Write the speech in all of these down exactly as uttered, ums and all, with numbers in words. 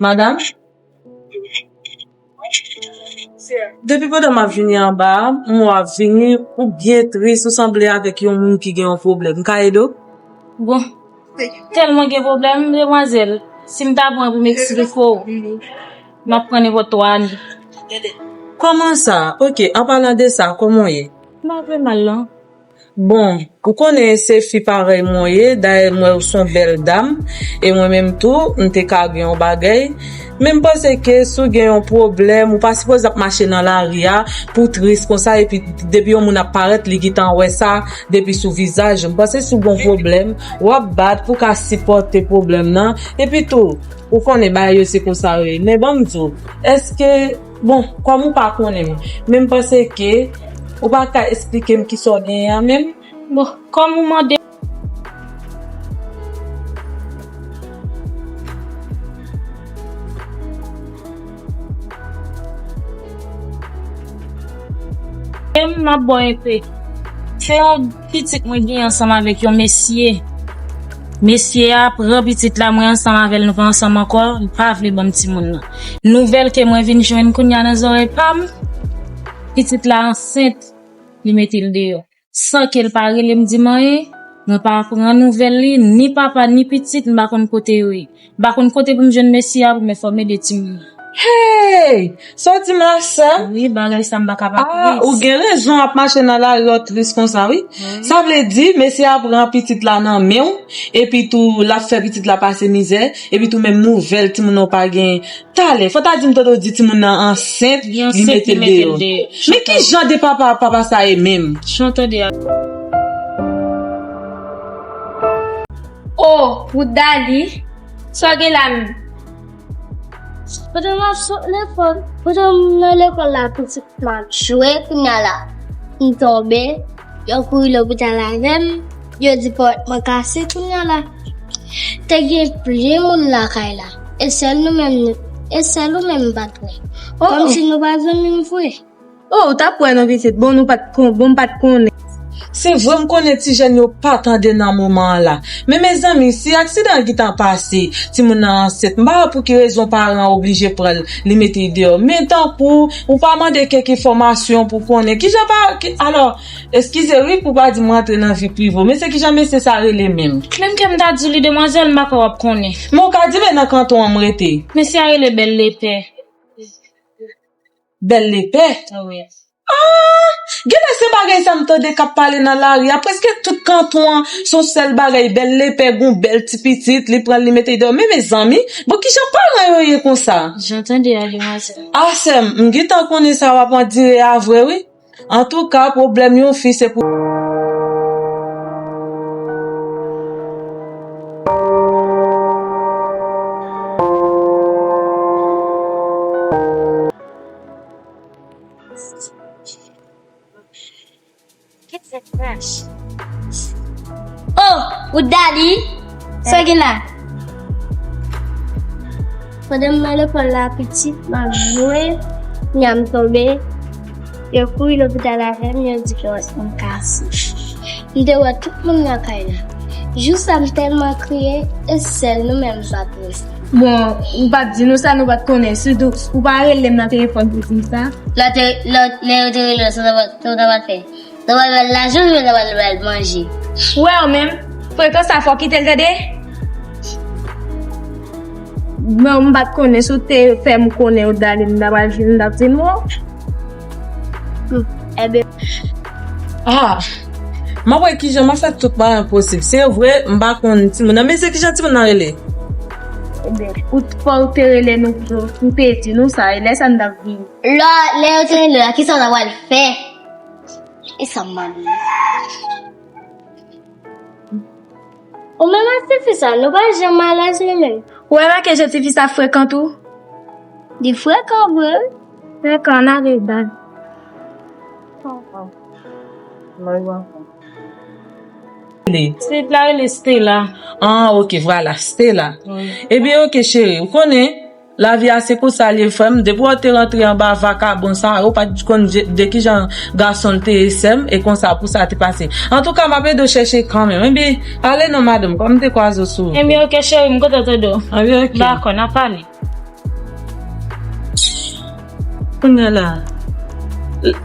Madanm? Depi pandan m ap vini anba a, m wè w ap vini, ou byen tris, ou sanble avèk yon moun ki gen yon pwoblèm. M ka ede w? Bon, tèlman gen pwoblèm, demwazèl, si m ta pran pou m eksplike w, m ap pran nenpòt twa ane. Kòman sa? Oke, an palan de sa, kòman w ye? M pa vle mal, non. Bon, ou konnen se fi parèy mwen ye, dayè m wè ou se yon bèl dam, e mwen menm tou, m te ka gen yon bagay. Men m panse ke si w gen yon pwoblèm, ou pa sipoze ap mache nan lari a pou w tris konsa, epi depi yon moun ap parèt, li gentan wè sa depi sou vizaj ou. M panse si w gen yon pwoblèm, w ap bat pou w ka sipòte pwoblèm nan. Epi tou, ou konnen bagay yo se konsa yo ye. Men ban m di w, èske, bon, kòm ou pa konnen m, men m panse ke ou pa ka eksplike m kisa w genyen an menm? Bon, kòm ou mande. E m ap ba w enpe. Se yon pitit mwen gen ansanm avèk yon mesye. Mesye a pran pitit la, mwen ansanm avè l, nou pa ansanm ankò, li pa vle ban m timoun nan. Nouvèl ke mwen vin jwenn kounye a nan zòrèy pa m, pitit la ansent, li mete l deyò. San ke l pa rele m di m anyen, mwen pa pran nouvèl li, ni papa, ni pitit, m pa konn kote yo ye. M pa konn kote pou m jwenn mesye a pou m enfòme de timoun nan. Hey! Sa w di m la, sè? Wi, bagay sa m pa kapab tris. Ah, ou gen rezon ap mache nan lari w tris konsa, wi. Wi. Sa vle di, mesye a pran pitit la nan men w, epi tou, l ap fè pitit la pase mizè, epi tou, menm nouvèl timoun nan w pa gen. Talè, fò ta di m tande w di timoun nan ansent, li mete l deyò. Men ki jan de papa, papa sa ye menm? Chante de a. Oh, Woodali, sa w gen la menm? Pandan m ap sot lekòl, pandan m nan lekòl la, pitit m ap jwe, kounye a la, m tonbe, yo kouri lopital avè m, yo di pòt mwen kase, kounye a la. Te gen plen moun lakay la, e sèl nou menm, e sèl ou menm m pa t wè. Oh. Kòmsi nou pa zanmi m vre. Oh, ou t ap wè non pitit. Bon, nou pa t kon-, bon, m pa t konnen. Se vre, m konnen ti jèn yo pa tande nan moman an la. Men mezanmi, si aksidan an gentan pase, timoun nan ansent, m pa wè pou ki rezon paran an oblije pran l, li mete l deyò. Men tankou, ou pa mande kèk enfòmasyon pou konnen. Kijan pa, ki, alò, eskize wi pou pa di m rantre nan vi prive w, men se kijan mesye sa rele menm? Menm ke m ta di w li demwazèl, m pa kwè w ap konnen. Men w ka di m e nan kanton an m rete. Mesye a rele Bèl Lepè. Bèl Lepè? Wi. Ah! Genlè se bagay sa m tande k ap pale nan lari a. Prèske tout kanton an, se yon sèl bagay. Bèl Lepè, gon bèl ti pitit, li pran l, li mete l deyò. Men mezanmi, bon, kijan paran yo ye konsa? Jan tande a, demwazèl. Ah, sè m, m gentan konnen sa w ap andire a vre, wi. Antouka, pwoblèm yon fi, se pou Oh, Woodali, sa w gen la? Pandan m nan lekòl la, pitit, m ap jwe, kounye a m tonbe. Yo kouri lopital avè m, yo di ke m kase. M te wè tout moun lakay la. Jou sa, m tèlman kriye, e sèl nou menm m pa t wè. Bon, ou pa t di nou sa, nou pa t konnen. Sitou, ou pa rele m nan telefòn pou di m sa. Lè te, lè, lè yo te rele w, sa w ta pral, sa w ta pral fè? Sa w pral ba l lajan oubyen sa w pral ba l manje? Ou wè w menm, frekan sa fò w kite l tande. Men m pa t konnen, si w te fè m konnen Woodali, m ta pral jwenn, m t ap di nou. Hmm, enben. Ah! M ap wè kijan m ap fè tout bagay posib. Se vre, m pa konn timoun nan, men se kijan timoun nan rele? Enben, ou t-, fò w te rele nou, nou te di nou sa, e lè sa n t ap vini. Lè, lè yo te rele w la, kisa w ta pral fè? E sa m mal ye. Ou menm ak tifi sa, nou pa janm alèz nou menm. Ou remake jan tifi sa frekan tou? Li frekan vre, wi. Frekan, n ale dan. Pitit la rele Stella. Ah, ok, vwala, Stella. Wi. Ebyen, ok, cheri, ou konnen, lavi a se konsa l ye, frè m. Depi w te rantre anba vakabon sa yo, ou pa t konn de, de ki jan gason l te ye, sè m, e konsa pou sa te pase. Antouka, m ap ede w chèche kanmenm. Ebyen, ale non, madanm, kòm m te kwaze w sou wout. Ebyen, ok, cheri, m kontan tande w. Ebyen, ok. Dakò, n ap pale. Kounye a la,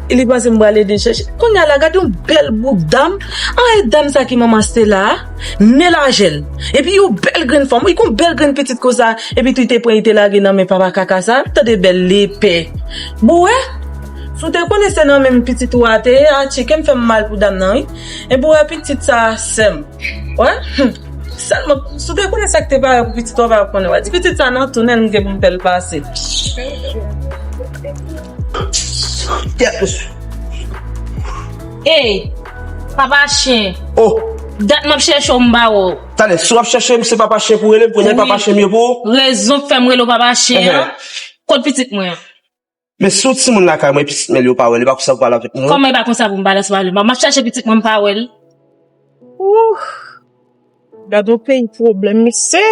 li panse m pral ede l chèche. Kounye a la, gade yon bèl bout dam. An, e dam sa ki manman Stella a, men lajè l. Epi yon bèl grenn fanm, wi, yon bèl grenn pitit konsa. Epi tou, li te pran, li te lage nan men papa kaka sa. Tande bèl lepè. Bon, wè, si w te konnen se nan men m pitit ou a te ye, a, tcheke m fè m mal pou dam nan, wi. Epi, wè, pitit sa, sè m. Wè? Sèlman, si w te konnen sa k te pare pou pitit ou a, w pa konnen. Wè, ti pitit sa nan tounen, m gen pou m fè l pase. Tèt ou. Ey, papa chen. Oh. Dat m ap chèche w, m pa wè w. Talè, si w ap chèche m, se papa chen pou rele m, kounye a papa chen m ye pou ou. Rezon k fè m rele w papa chen an. Kot pitit mwen an? Men si yon timoun lakay mwen, pitit mwen li, ou pa wè l, li pa konsa pou pale avèk mwen. Kòman li pa konsa pou m pale ansanm avè l? M ap chache pitit mwen, m pa wè l. Ouh! Gade yon peyi pwoblèm, mesye!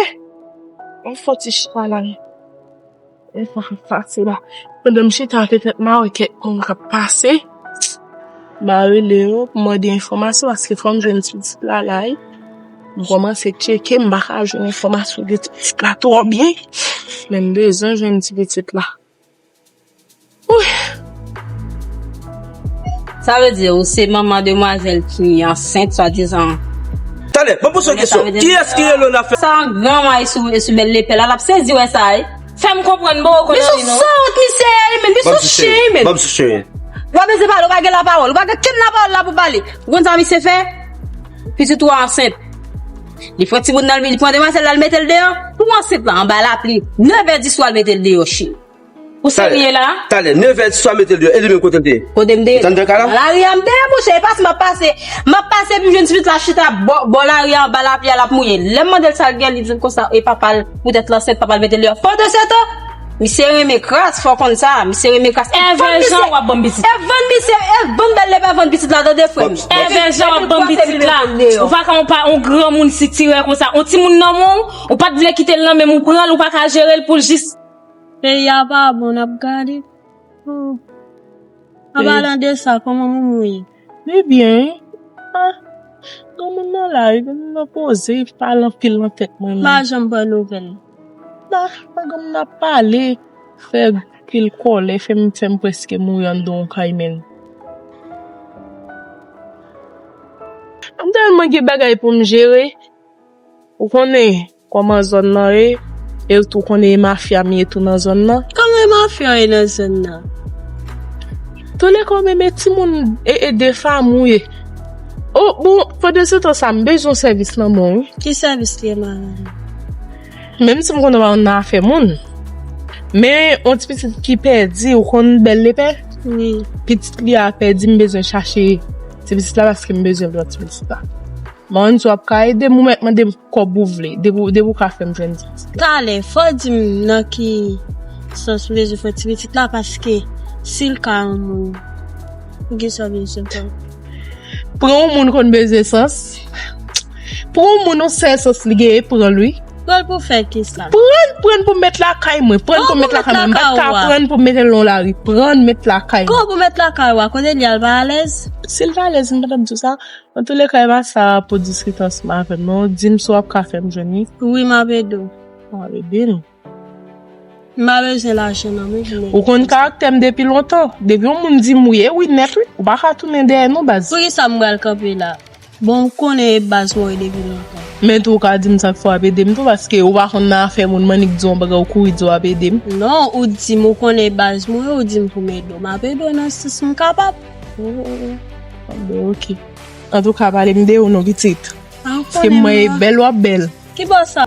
Yon fò ti chita la. Yon fò pase la. Pandan m chita, petèt m a wè kèk moun k ap pase. M a rele yo pou mande enfòmasyon, paske fò m jwenn ti pitit la, la, wi. M kòmanse tcheke, m pa ka jwenn enfòmasyon de ti pitit la twò byen. Men m bezwen jwenn ti pitit la. Sa vle di ou se manman demwazèl ki ansent, swadizan. Talè, ban m poze yon kesyon. Kiyès ki rele w nan afè? Sa yon gran mari sou, sou bèl lepè la, l ap sezi wè sa, wi. Fè m konprann, m poko konn anyen non. Misye sanwont, misye ye, wi, men misye yon chen, wi, men. Ban m sou chen. W ap bezwen pale, ou pa gen lapawòl, ou pa gen kenn lapawòl la pou pale. Ou konn sa misye fè? Pitit ou a ansent. Li pran timoun nan, li pran demwazèl la, li mete l deyò. Pou ansent la, anba lapli. Nevè di swa, l mete l deyò, chen. Ou serye la? Talè, nevè di swa mete l deyò. E li menm kote l te ye? Kote m te ye? Ou tande kaka la? Nan lari a m te ye, monchè. E pase m ap pase. M ap pase, epi m jwenn ti pitit la chita bò, bò lari a, anba lapli a, l ap mouye. Lè m mande l sa l gen, li di m konsa, e papa l, poutèt l ansent, papa l mete l deyò. Pandansetan, misye renmen kras, fò w konn sa. Misye renmen kras. E vann misye, e vann misye, e vann bèl lepè, vann pitit la, tande frè m. E vann jan w ap ban m pitit la. Ou pa ka yon pa, yon granmoun sitirè konsa. Yon timoun nan men w, ou pa t vle kite l nan men m, ou pran l, ou pa ka jere l pou l jis Peyi a pa bon, n ap gade. Oh. An palan de sa, kòman moun ou ye? Li byen, wi. Ah, granmoun nan la, wi, granmoun nan poze, pale anpil nan tèt mwen menm. M pa janm pran nouvèl. La, granmoun nan ap pale, fè anpil kòlè, fè m, fè m prèske mouri anndan yon kay menm. M tèlman gen bagay pou m jere. Ou konnen kòman zòn nan ye, e tou konnen e mafya m ye tou nan zòn nan. Kòman e mafya w ye nan zòn nan? Toulèka ou menm e timoun e, e de fanmi w ye. O, bon, pandan se tan sa, m bezwen sèvis nan men w, wi. Ki sèvis li ye, madanm? Menm si m konnen w pa konn nan afè moun, men yon ti pitit ki pèdi, ou konn bèl lepè? Wi. Pitit li a pèdi, m bezwen chache ti pitit la paske m bezwen lòt ti pitit la. Mwen, si w ap ka ede m, ou mèt mande m kòb ou vle, depi, depi w ka fè m jwenn ti pitit la. Talè, fò w di m nan ki sans ou bezwen fè ti pitit la, paske si l ka yon moun, poukisa w bezwen fè l? Pran yon moun konn bezwen sans. Pran yon moun, yon sèl sans li genyen, pran l, wi. Pran l pou fè kisa? Pran l, pran l pou m met lakay mwen, pran l pou m met lakay mwen. M pa t ka pran l pou m mete l nan lari, pran l met lakay mwen. Kòman pou met lakay ou a? Kote l ye a, l pa alèz? Si l pa alèz, m pa t ap di w sa. Antouleka, e pa sa pou diskite ansanm avè m non. Di m si w ap ka fè m jwenn li. Wi, m ap ede w. W ap ede m. M pa bezwen lajan nan men pou m ede w. Ou konn karaktè m depi lontan. Depi yon moun di m wi, e wi nèt wi. Ou pa ka tounen dèyè non, baz. Poukisa m pral kanpe la? Bon, ou konnen e baz mwen wi depi lontan. Men tou ou ka di m sa k fè w ap ede m tou, paske ou pa konn nan afè moun, m annik di w yon bagay, ou kouri di w ap ede m. Non, ou di m ou konnen e baz mwen wi, ou di m pou m ede w. M ap ede w nan sans m kapab. Oh, oh, oh. Bon, oke. Antouka, pale m de ou non, pitit. Paske mwen e bèl w ap bèl. Ki bò sa?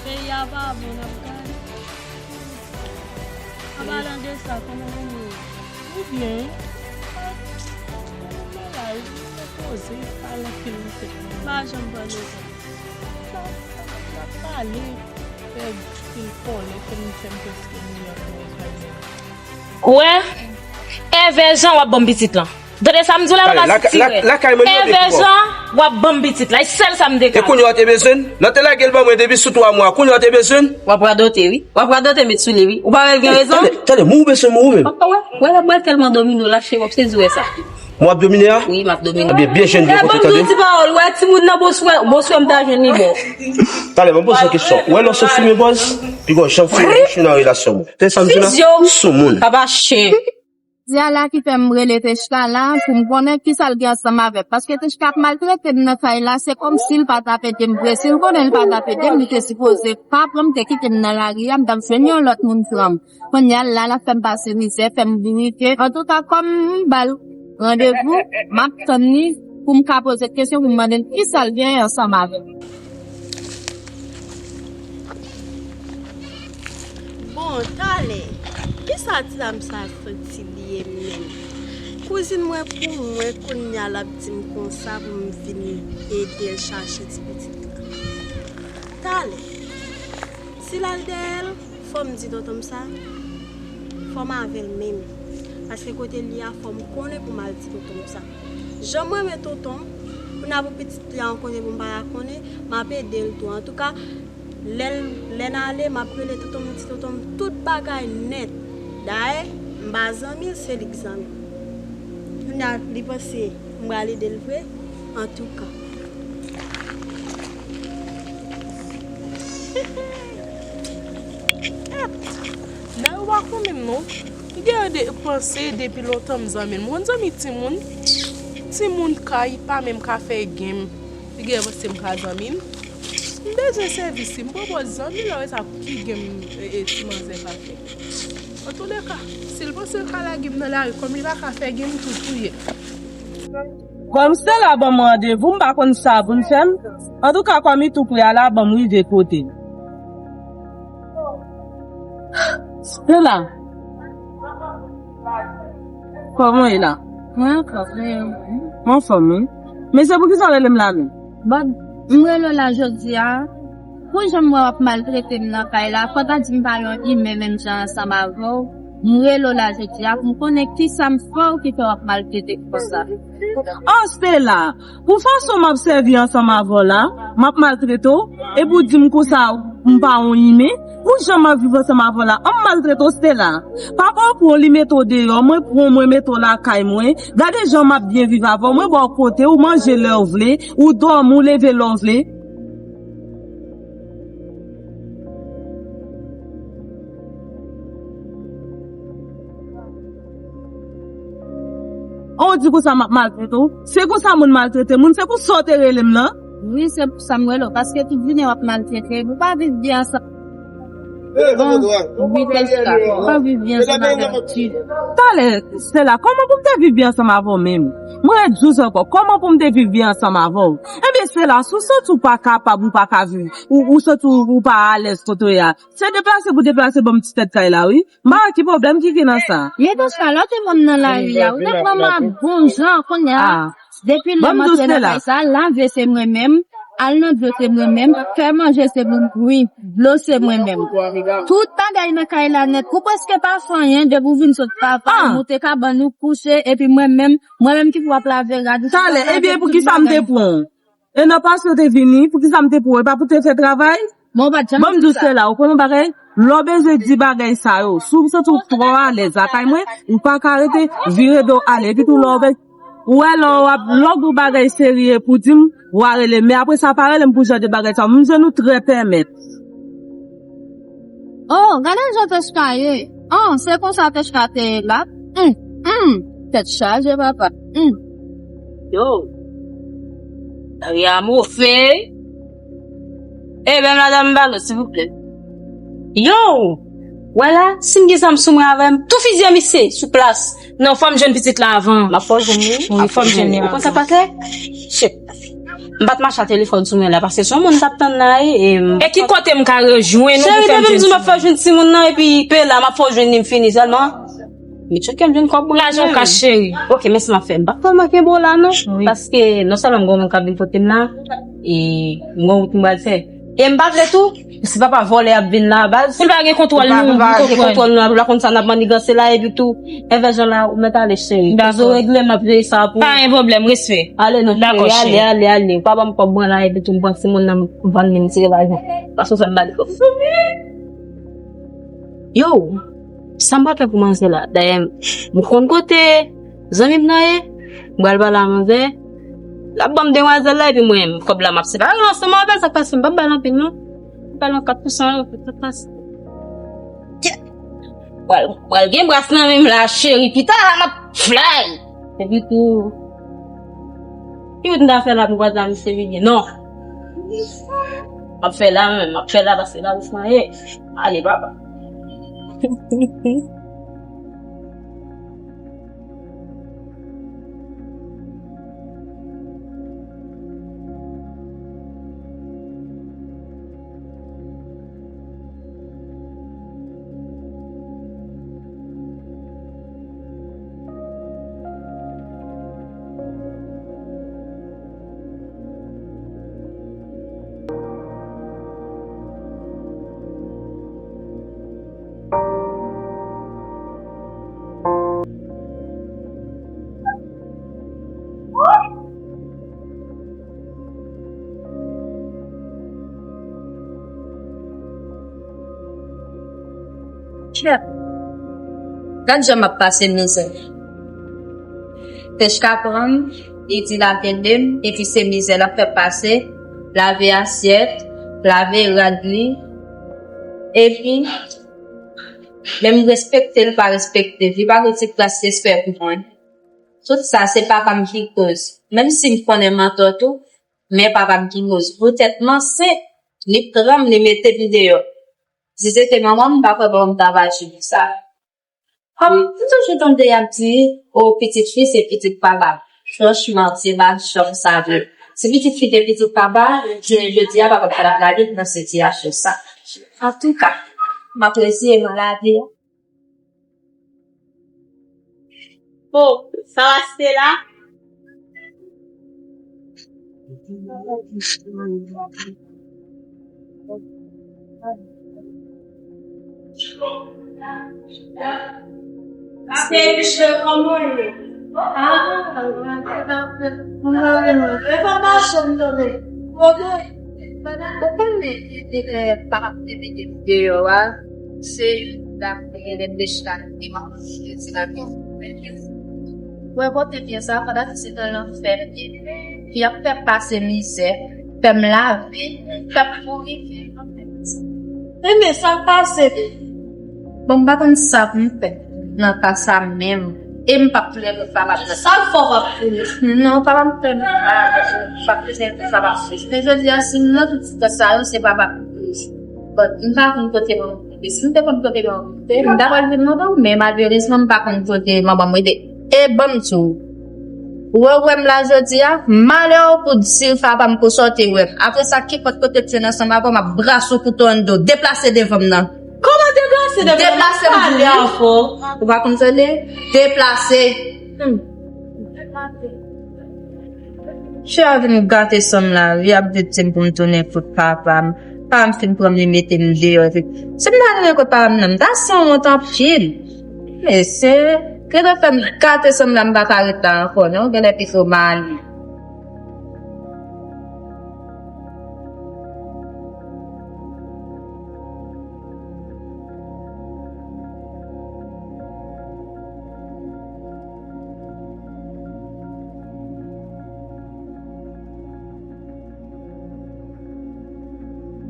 Peyi a pa bon, n ap gade. An palan de sa, kòman moun yo ye? Li byen. Li nan laj, li repoze, li pale anpil nan tèt mwen. Pa janm pale. Sa, sa, n ap pale, fè pil kòlè, fè m, fè m prèske mouri anndan yon kay menm. Ou wè? Èvè jan w ap ban m pitit lan. Tande sa m di w la, papa sitirè. Èvè jan w ap ban m pitit la. E sèl sa m te ka. E kounye a w te bezwen l? Lè w te lage l ban mwen depi sou twa mwa, kounye a w te bezwen l? W ap radote, wi. W ap radote met sou li, wi. Ou pa wè l gen rezon? Tande, tande, mouri w bezwen mouri menm. Papa, wè, wè, l ap bwè tèlman domino la, cheri, w ap sezi wè sa. Bon, w ap domine a? Wi, m ap domine. Ebyen, byen jwenn, byen kote, tande. Di pawòl, wè, timoun nan, bonswè, bonswè, m ta jwenn li, bon. Talè, mwen poze yon kesyon. Ou wè lè w sot sou men bòz, piga w janm fouye bouch ou nan relasyon w. Tande sa m di w la? Soumoun. Papa chen. Jodi a la ki fè m rele Techka la pou m konnen kisa l gen ansanm avè m. Paske Techka ap maltrete m nan kay la, se kòmsi l pa t ap ede m vre. Si l konnen l pa t ap ede m, li te sipoze pa pran m, te kite m nan lari a, m t ap jwenn yon lòt moun pran m. Kounye a la, l ap fè m pase mizè, fè m bourike. Antouka, kòm m ba l randevou, m ap tann li pou m ka poze kesyon, pou m mande l kisa l gen ansanm avè m. Bon, talè, kisa ti dam sa santi li ye menm? Kouzin mwen pou mwen, kounye a l ap di m konsa pou m vin ede l chache ti pitit la. Talè, si l al dèyè l, fò m di tonton m sa, fò m avè l menm. Paske kote l ye a, fò m konnen pou m al di tonton m sa. Jan m renmen tonton m, pou n ap pou pitit li a yon kote pou m pa ta konnen, m ap ede l tou. Antouka, lè l, lè n ale, m ap rele tonton m, di tonton m tout bagay nèt. Dayè, m pa zanmi l, se li k zanmi m. Kounye a, li panse m pral ede l vre? Antouka. Nèg ou pa konn menm non. Li gen de panse depi lontan m zanmi l. M konn zanmi timoun. Timoun kay pa menm ka fè gen m. Li gen panse m ka zanmi l. M bezwen sèvis li. M pwopoze zanmi l, wè sa ki gen m, e, e, ti manzè ka fè. Antouleka, si l panse l ka lage m nan lari, kòm li pa ka fè gen m tou touye. Kòm Stella ban m randevou, m pa konn sa pou n fè m. Antouka, kòm li tou pre a la, ban m rive kote l. Stella, kòman w ye la? Mwen anfòm, wi. Mwen anfòm, wi. Men se poukisa w rele m la menm? Bon, m rele w la jodi a. Pou jan m wè w ap maltrete m nan kay la, fò w ta di m pa yon imen menm jan ansanm avè w. M rele w la jodi a pou m konnen kisa m fè w ki fè w ap maltrete m konsa. Oh, Stella, pou fason m ap sèvi ansanm avè w la, m ap maltrete w, epi w di m konsa m pa yon imen? Pou jan m ap viv ansanm avè w la, an m maltrete w, Stella? Papa w pran w, li mete w deyò, mwen pran w, mwen mete w lakay mwen. Gade jan m ap byen viv avè w, mwen ba w kote, ou manje lè w vle, ou dòmi, ou leve lè w vle. An w di konsa m ap maltrete w? Se konsa moun maltrete moun, se pou sa w te rele m nan? Wi, se pou sa m rele w, paske tout jounen w ap maltrete m. Ou pa viv byen ansanm. Bon, ou vin fè sa. Ou pa viv byen ansanm avè m ditou. Talè, Stella, kòman pou m te viv byen ansanm avè w menm? Mwen ret di w sa ankò, kòman pou m te viv byen ansanm avè w? Ebyen, Stella, si w santi w pa kapab, ou pa ka viv, ou, ou santi w, ou pa alèz kote w ye a, se deplase pou deplase ban m ti tèt kay la, wi. M pa wè ki pwoblèm ki gen nan sa. Men Techka, lè w te pran m nan lari a, ou te pran m a bon jan, kounye a, depi lè m antre nan kay sa, lave se mwen menm, al nan dlo se mwen menm, fè manje se mwen menm, wi, dlo se mwen menm. Tout bagay nan kay la nèt, ou prèske pa fè anyen, depi w vin sot travay, moute kabann ou, kouche, epi mwen menm, mwen menm ki pou ap lave rad ou. Talè, ebyen, poukisa m te pran w? E nan pase w te vini, poukisa m te pran w? E pa pou te fè travay? Bon, ou pa t janm di sa. Ban m di w, Stella, ou konn yon bagay? Lè w bezwen di bagay sa yo, si w santi w twò alèz lakay mwen, ou pa ka rete, vire do w ale. Epi tou, lè w be-, ou wè, lè w ap, lè w gen yon bagay serye pou di m, w a rele m. Men apre sa, pa rele m pou jan de bagay sa yo. M jwenn ou trè pèmèt. Oh, gade jan Techka ye. Oh, se konsa Techka te ye la. Hum, hum. Tèt chaje, papa. Hum. Yo. Lari a move. Eh ben, madanm Balo, silvouplè. Yo! Wè la, si m gen zam sou mwen avè m, tou fizye misye sou plas. Non, fò m jwenn pitit la avan. M ap fè w jwenn li. Wi, fò m jwenn li avan. Ou konn sa k pase? Shit. M pa t mache a telefòn sou mwen la, paske se yon moun m t ap tann la, e, e m... E ki kote m ka rejwenn ou pou fè m jwenn timoun? Cheri, depi m di m ap fè w jwenn timoun nan, epi pe la, m ap fè w jwenn li, m fini sèlman. Met chokè m jwenn kòb mwen. Lajan w ka, cheri. Ok, men sa m ap fè. M p ap fè manke bo la, non. Wi. Paske non sèlman m gen yon moun k ap vin kote m la, e m gen yon wout m pral fè. E m pa vle tou, se papa vòlè ap vin la, baz. Ou pa gen kontwòl nou, ou pa gen kontwòl nou, ou pa konn sa n ap maniganse la, epi tou, envè jan la, ou mèt ale, cheri. Dakò. Koze w regle, m ap veye sa pou ou. Pa gen pwoblèm, respè. Ale non, cheri, ale, ale, ale. Ou pa ban m kòb mwen la, epi tou, m pran timoun nan, m vann li, m tire lajan. Paske w fè m ba li kòb. Yo, sa m pral fè pou manzè la? Dayè, m konn kote zanmi m nan ye. M pral pale a manzè. L ap ban m demwazèl la, epi mwen menm, kòb la, m ap separe l ansanm avè l, sa k pase, m p ap ba l anpil, non. M ba l yon kat pou san euro, sa k pase. Pral, pral gen bras nan men m la, cheri. Pita la, m ap fly. Epi tou, ki wout m ta fè la pou m kwaze a misye vini? Non. M ap fè la menm, m ap fè la paske la wout mwen ye. Ale, papa. Chèf, gad jan m ap pase mizè. Pechka pran m, li di l a vennde m, epi se mizè l ap fè pase, lave asyèt, lave rad li, epi menm respekte l pa respekte l, li pa gen ti kras respè pou mwen. Tout sa, se papa m ki koz. Menm si m konnen m antò tou, men papa m ki koz. Poutèt m ansent, li pran m, li mete m deyò. Si se te manman m, m pa kwè manman m ta va aji konsa. Kòm m toujou tande y ap di, o, pitit fi se pitit papa. Franchman, se pa janm sa vre. Si pitit fi te pitit papa, jounen jodi a, papa m pa t ap lage l nan sitiyasyon sa. Antouka, m apresye maladi a. Bon, sa va Stella? Stella, kòman w ye? Ah, mwen pa janm tande. Kote? Ou konnen, e, e, e, pa ap te mete m deyò a. Se youn dam ki rele Pechka ki te mande si la gen. Mwen pote byen sa, pandan se tan l ap fè m byen. Li ap fè m pase mizè, fè m lave, fè m mouri. Enben, sa k pase? Bon, m pa konn sa pou m fè nan ka sa menm. E m p ap plede papa m nan. Sa l fè w p ap plede? Non, papa m fè m pa, p ap plede papa m. Men jodi a, si m nan tout sitiyasyon sa yo, se papa m. Bon, m pa konn kote manman m rete. Si m te konn kote manman m rete, m ta pral vin mande w, men malerezman, m pa konn kote manman m rete. E ban m di w, ou wè, ou wè m la jodi a, malè w pou di papa m pou sa w te wè m. Apre sa, kenpòt kote w te jwenn ansanm avè w, m ap brase w kouto anndan w. Deplase devan m nan. Kòman deplase devan m? Deplase m di w. Pale ankò. Ou pa konn tande? Deplase. Hmm. Chè a vin gate san m la wi, ap vin di m pou m tounen kot papa m. Papa m fin pran m, li mete m deyò. Epi, si m ta tounen kot papa m nan, m ta sanwont anpil. Mesye, gentan fè m gate san m la, m pa ka ret la ankò non, genlè pito m ale.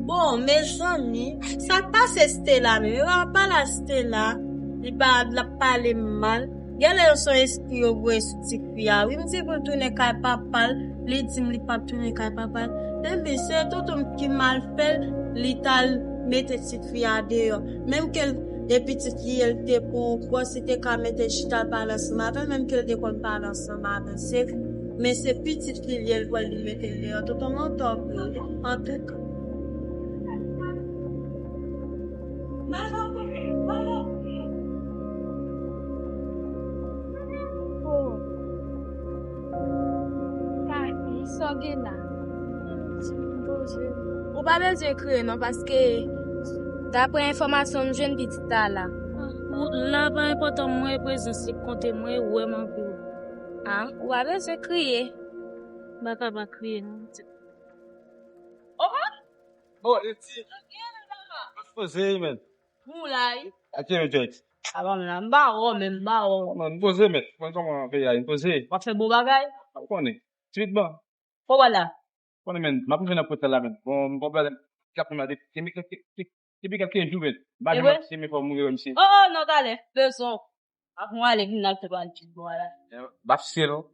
Bon, mezanmi, sa k pase Stella menm? Yo pa pale a Stella, li pa, l ap pale m mal. Genlè yo se yon espri yo voye sou ti fi a. Wi, m di pou l tounen kay papa l, li di m li p ap tounen kay papa l. Epi se tonton m ki mal fè l, li t al mete ti fi a deyò. Menm ke l, e pitit li ye, l te pran yon pòs, li te ka mete l chita l pale ansanm avè l, menm ke l te konn pale ansanm avè l. Se, men se pitit li l ye, l pral li mete l deyò. Tonton m antò vre, antouka. Oh. Kaki, sa w gen la? Ou pa bezwen kriye non, paske daprè enfòmasyon m jwenn pitit la la. Ou la pa enpòtan, mwen prezans li konte, mwen wè m anvi w. Ah, ou pa bezwen kriye. M pa ka pa kriye non. Oh! Bon, e ti. Poze, men. Pou la, wi. Ake yo, Joyce. Apa men la, m pa wè w, men m pa wè w. Non, n poze, mèt. Konn kòman peyi a ye, n poze. W ap fè bon bagay? W ap konnen. Tibit ban. Kòman la? Konnen, men, m ap rive nan pòt la, men. Bon, m konprann. K ap fè mal depi, depi, depi, depi kèlke jou, men. M pa janm ap simen fò m rive wè misye. Oh, oh, non, talè. Bezwen. Ap mwen ale vin nan te pral di mwen la. Bap sye non.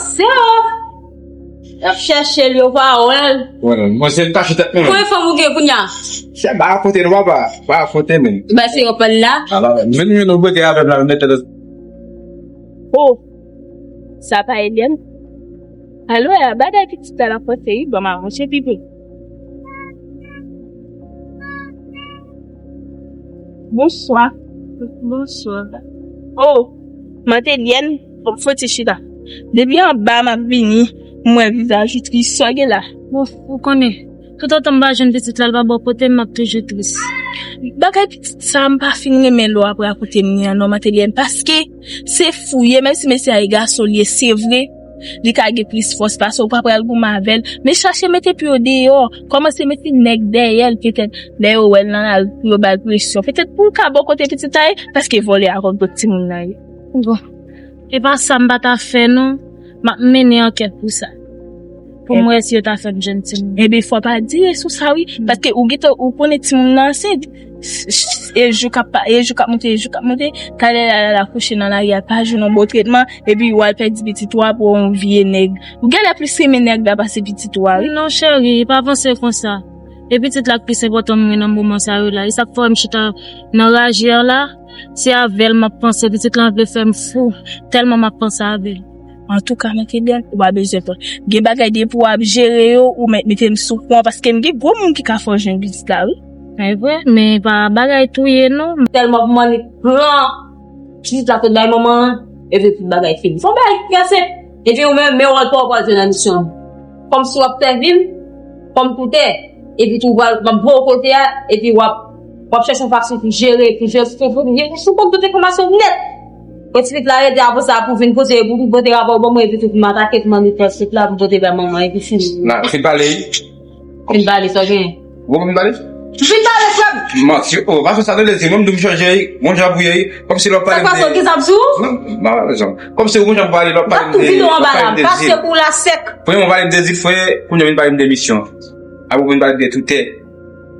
Se yo. Y ap chèche l, yo pa wè l. Wè non, mwen se tache tèt mwen. Konbyen fanm ou gen kounye a? Se pa rakonte non, papa. Pa rakonte men. Ba se yo pa la. Ala, men nou nou bote avè m la, men tèt. Oh, sa pa Eliane? Alo, ya, bagay pitit la nan pòse wi, ban m avanse pi pre. Bonswa. Bonswa. Oh, Mantelyèn, fò ti chita. Depi anba m ap vini, m wè vizaj ou tris, sa w gen la? Bon, ou konnen, toutotan m pa jwenn pitit la, l pa bò kote m, m ap toujou tris. Bagay pitit sa, m pa fin renmen lè w ap rakonte m li an non, Mantelyèn, paske se fou ye, menm si mesye a e gason li ye, se vre, li ka gen plis fòs pase w, ou pa pral goumen avè l, men chache mete pye w deyò, kòmanse mete nèg dèyè l, petèt lè yo wè l nan lari pou yo ba l presyon, petèt pou l ka bò kote pitit la ye, paske vòlè a kòm tout timoun nan ye. Bon, e pa sa m pa ta fè non, m ap mennen ankèt pou sa. Pou m wè si yo ta fè m jwenn timoun. Ebyen, fò w pa dire sou sa wi, paske ou gentan, ou konnen timoun nan ansent. E jou k ap pa, e jou k ap monte, e jou k ap monte, talè la, la, la kouche nan lari a, pa jwenn yon bon tretman, epi w al pèdi pitit ou a pou yon vye nèg. Ou genlè plis renmen nèg la pase pitit ou a wi. Non, cheri, pa panse konsa. E pitit la k plis enpòtan pou mwen nan moman sa yo la. E sa k fè m chita nan raje a la. Se avè l m ap panse, pitit la vle fè m fou. Tèlman m ap panse avè l. Antouka, Mantelyèn, ou pa bezwen pè. Gen bagay depi w ap jere yo, ou mèt mete m sou kont, paske m gen gwo moun ki ka fè w jwenn pitit la wi. E vre, men pa bagay touye non. Tèlman pou m annik pran pitit la sot bay manman an, epi tout bagay fini. Se yon bagay ki trè senp. Epi ou menm, men wòl pa w pral jwe nan misyon an. Kòmsi w ap sèvi m kòm toutè, epi tou w ap voye w kote a, epi w ap, w ap chèche yon fason pou jere, pou jere, pou, pou, pou sou kont tout enfòmasyon nèt. Pou ti pitit la rete apre sa, pou vin pote, pou vin pote rapò ban mwen, epi tou pou m atake, pou m annik pran pitit la, pou pote bay manman, epi fini. Nan, fin pale. Fin pale, sa w genyen? Bon, fin pale? M fin pale, frè m. Manti, oh, pa fè sa, non, lezi, mwen, m di w m chanje, bon jan pou ye, kòmsi lè w pale m de. Sa k pase w, ki sa m sou? Non, pa rezon. Kòmsi ou bon jan pou pale, lè w pale m de, lè w pale m de zil. Pase pou la sèk. Premye w pale m de zil, frè, kounye a w vin pale m de misyon. Apre w vin pale m de toutè.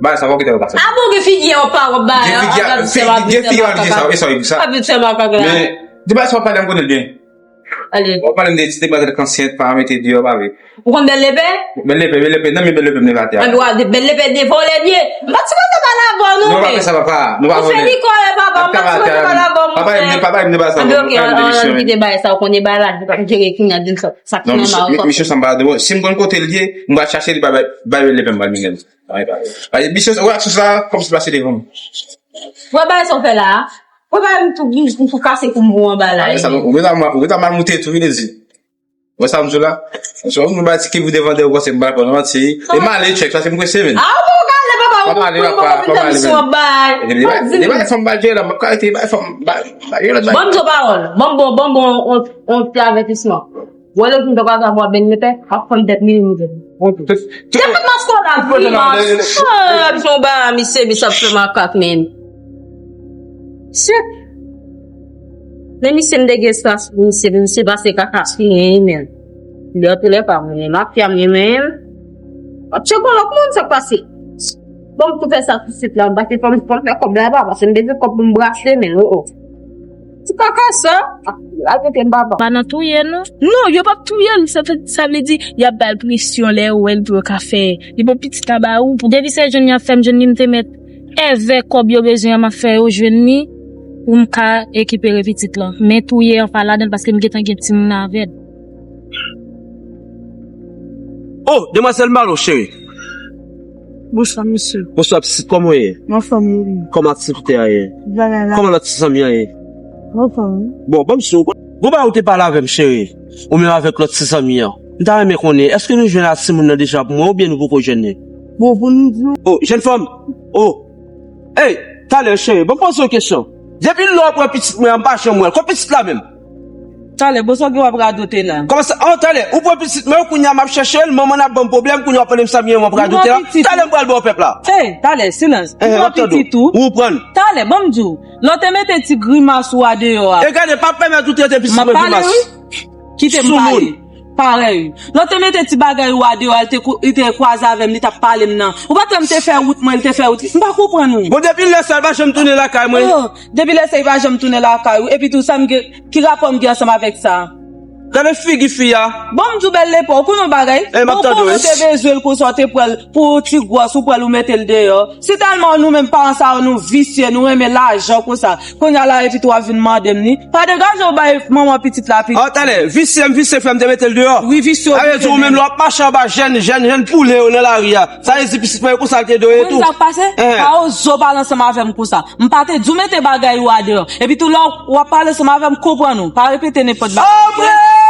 Bagay sa, w pa kite w pase. A bon, gen figi a w pa w ap bay, gen figi a, gen figi a, gen sa, e sa, e sa. Pa vin fè makak la. Men, de bagay sa w ap pale a, m konnen l byen. Ale. W ap pale m de ti demwazèl k ansent, pa mete deyò, pa vre. Ou konn bèl lepè? Bèl lepè, bèl lepè, nan men bèl lepè m leve atè a. Ann, w a di bèl lepè de vòlè l ye. M pa t sipoze pale avè w non, men. Non, pa fè sa, papa. Nou pa vòlè. Ou fè li kòrèk, papa, m pa t sipoze pale avè w, monchè. Papa, m pa pale m de bagay sa, non. Ann, ok, ann, ann, kite bagay sa, ou konnen bagay la, m pa jere kounya di m sa, sa k fè mal. Non, misye, misye sanble a de, si m konn kote l ye, m pral chache li, bay, bay, bay bèl lepè m, m pral mennen l. Ay, bay. Ay, misye, wè, sou sa, kòmsi l pase devan m. Wè bagay sa w fè la a? Wè bagay m tou, m tou kase kou m pou anba la. Ay, sa, ou gentan mal, ou gentan mal moute tou, wi, Dezi. Wè sa m di w la? Paske w ba ti kibou devan de ou panse m ba pran manti. E m ale tchèk, paske m prese, men. A, ou pa ale, papa, ou pa ale, papa, papa, pa vin fè misyon bay. E ba fòm ba jere la, m ap ka rete ba fòm ba, ba jere la. Ban m di w pawòl. Ban m bon, ban m bon, on, on ti avètisman. Wè lè w fin fè kwa sa, w ap bèl lepè, w ap fè m tèt milimèt. Tèt maskòl la, grimas. Ah, ap jon ba, misye, misye ap fè makak, men. Shit. Men misye m te gen espas pou misye, men misye pase kaka sou mwen, men. Lè tou lè pa mwen, men mafya m, men. Ap tcheke yon lòt moun, sa k pase? Bon, m tou fè sa tout swit la, m pase fò m, fò m fè kòb la, pa, paske m bezwen kòb pou m brase, men, oh, oh. Ti kaka sa, ah, al mete m, papa. Pa nan touye, non. Non, yo p ap touye l, sa, sa vle di, y ap ba l presyon lè yo wè l pou yo ka fè. Li bon pitit anba ou. Depi se jwenn y ap fè m jwenn li, m te mèt Èvè kòb yo bezwen an, m ap fè yo jwenn li pou m ka rekipere pitit lan. Men touye an pa ladan l paske m gentan gen timoun avè l. Oh, demwazèl Malo, cheri. Bonswa, mesye. Bonswa, pitit, kòman w ye? M anfòm, wi. Kòman aktivite a ye? Bagay la. Kòman lòt ti zanmi an ye? M anfòm, wi. Bon, ban m sou. Gon bagay ou te pale avè m, cheri. Ou menm avèk lòt ti zanmi an. M ta renmen konnen, èske nou jwenn ak timoun nan deja pou mwen oubyen nou poko jwenn li? Bon, pou nou di w. Oh, jèn fanm. Oh. Hey, talè cheri, ban m poze yon kesyon. Depi lè w pran pitit mwen an, m pa janm wè l. Kot pitit la menm? Talè, bon, sa w gen w ap radote la? Kòman sa? Oh, talè, ou pran pitit mwen, kounye a m ap chèche l, manman n ap ban m pwoblèm, kounye a w ap mande m sa m gen, m ap radote la. Talè, m pral ba w pèp la. Hey, talè, silans. Ou pran pitit ou? Ou pran. Talè, ban m di w, lè w te mete ti grimas ou a deyò a. E gade, pa pèmèt ou trete pitit mwen grimas. Kite m pale. Parèy. Lè w te mete ti bagay ou a deyò a, li te kou- li te kwaze avè m, li t ap pale m nan. Ou pa t wè m te fè wout mwen, li te fè wout li. M pa konprann ou. Bon, depi lè sa, li pa janm tounen lakay mwen. Oh, depi lè sa, li pa janm tounen lakay ou. Epi tou, sa m gen, ki rapò m gen ansanm avèk sa? Gade figi fi a. Bon, m di w bèl lepò, ou konnen yon bagay? Eh, m ap tande w. Ou konnen w te bezwen l konsa, w te pran l pou ti gwòs, ou pran l, ou mete l deyò. Si tèlman nou menm paran sa yo, nou visye, nou renmen lajan konsa. Kounye a la, epi tou w ap vin mande m li. Pa degaje w bay manman pitit la pitit. Ah, talè, visye m visye fè m te mete l deyò. Wi, visye w. Sa vle di ou menm lè w ap mache anba jèn, jèn, jèn poule yo nan lari a. Sa vle di pitit mwen konsa l te dwe tou. Ou konn sa k pase? Pa oze w pale ansanm avè m konsa. M pa te di w mete bagay ou a deyò. Epi tou lè w ap pale ansanm avè m, konprann ou. Pa repete nenpòt bagay.